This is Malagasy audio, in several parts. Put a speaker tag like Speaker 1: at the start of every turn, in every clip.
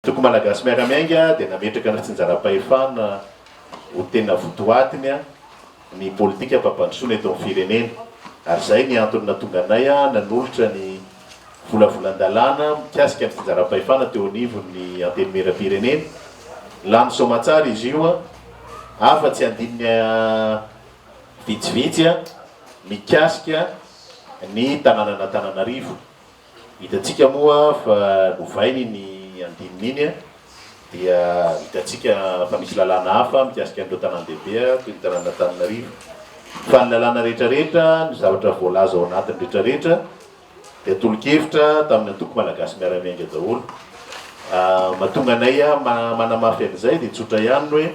Speaker 1: Antoko Malagasy Miara-Miainga dia nametraka ny fitsinjaram-pahefana ho tena votoatiny ny politikam-pampandrosoana eto amin'ny firenena ary izay ny antony nahatonga anay nanolotra ny volavolan-dalàna mikasika ny fitsinjaram-pahefana teo anivon'ny Antenimierampirenena. Lany soamatsara izy io afa-tsy andininy vitsivitsy mikasika ny tanànan'Antananarivo. Hitantsika moa fa novainy iny andininy iny dia hitantsika fa misy lalàna hafa mikasika an'ireo tanàn-dehibe toy ny tanànan'Antananarivo. Fa ny lalàna rehetra rehetra, ny zavatra voalaza ao anatiny rehetra rehetra dia tolo-kevitra tamin'ny antoko Malagasy Miara-Miainga daholo. Mahatonga anay manamafy an'izay dia tsotra ihany ny hoe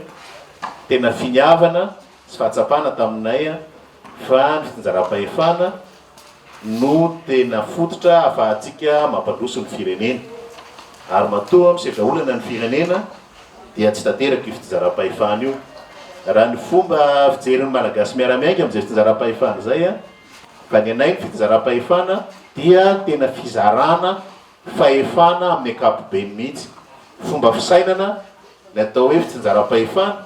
Speaker 1: tena finiavana sy fahatsapana taminay fa ny fitsinjaram-pahefana no tena fototra ahafahantsika mampandroso ny firenena. Ary matoa misedra olana ny firenena dia tsy tanteraka io fitsinjaram-pahefana io. Raha ny fomba fijerin'ny Malagasy miara-miainga amin'izay fitsinjaram-pahefana izay, fa ny anay ny fitsinjaram-pahefana dia tena fizarana fahefana amin'ny ankapobeny mihitsy. Fomba fisainana ny atao hoe fitsinjaram-pahefana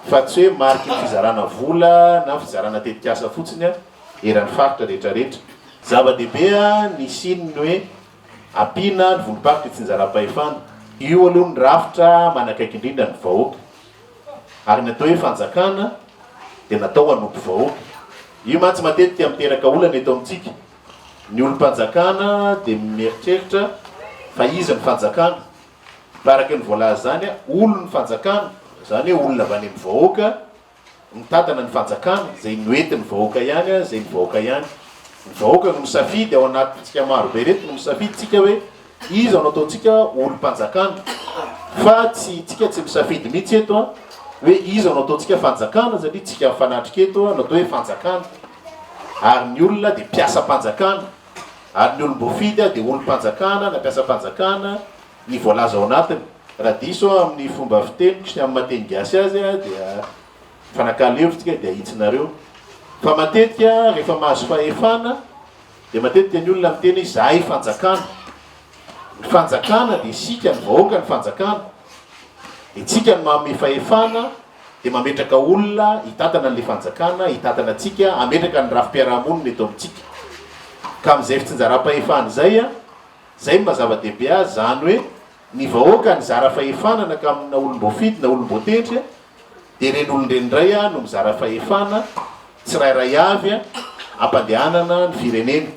Speaker 1: fa tsy hoe mariky ny fizarana vola na fizarana tetikasa fotsiny eran'ny faritra rehetrarehetra. Zava-dehibe ny hisian'ny hoe ampiana ny vondrom-paritra itsinjaram-pahefana. Io aloha ny rafitra manakaiky indrindra ny vahoaka. Ary ny atao hoe fanjakana dia natao hanompo vahoaka. Io mantsy matetika miteraka olana eto amintsika. Ny olom-panjakana dia mieritreritra fa izy ny fanjakana. Fa araka ny voalaza izany, olon'ny fanjakana, izany hoe olona avy any amin'ny vahoaka, mitantana ny fanjakana, izay noentin'ny vahoaka ihany, izay ny vahoaka ihany. Ny vahoaka no misafidy ao anatintsika maro be ireto no misafidy tsika hoe iza no ataontsika olom-panjakana. Fa tsy tsika tsy misafidy mihitsy eto an, hoe iza no ataontsika fanjakana satria tsika mifanatrika eto no atao hoe fanjakana. Ary ny olona dia mpiasam-panjakana. Ary ny olom-boafidy dia olom-panjakana na mpiasam-panjakana ny voalaza ao anatiny. Raha diso aho amin'ny fomba fiteniko sy amin'ny maha teny gasy azy dia mifanakalo hevitra tsika dia ahitsinareo. Fa matetika rehefa mahazo fahefana dia matetika ny olona miteny hoe izahay fanjakana. Ny fanjakana dia isika ny vahoaka ny fanjakana. Dia tsika no manome fahefana dia mametraka olona hitantana an'ilay fanjakana, hitantana antsika, hametraka ny rafi-piarahamonina eto amintsika. Ka amin'izay fitsinjaram-pahefana izay, izay no maha zava-dehibe azy, izany hoe ny vahoaka nizara fahefana na ka amina olom-boafidy na olom-boatendry dia ireny olon-ireny indray no mizara fahefana tsirairay avy hampandehanana ny firenena.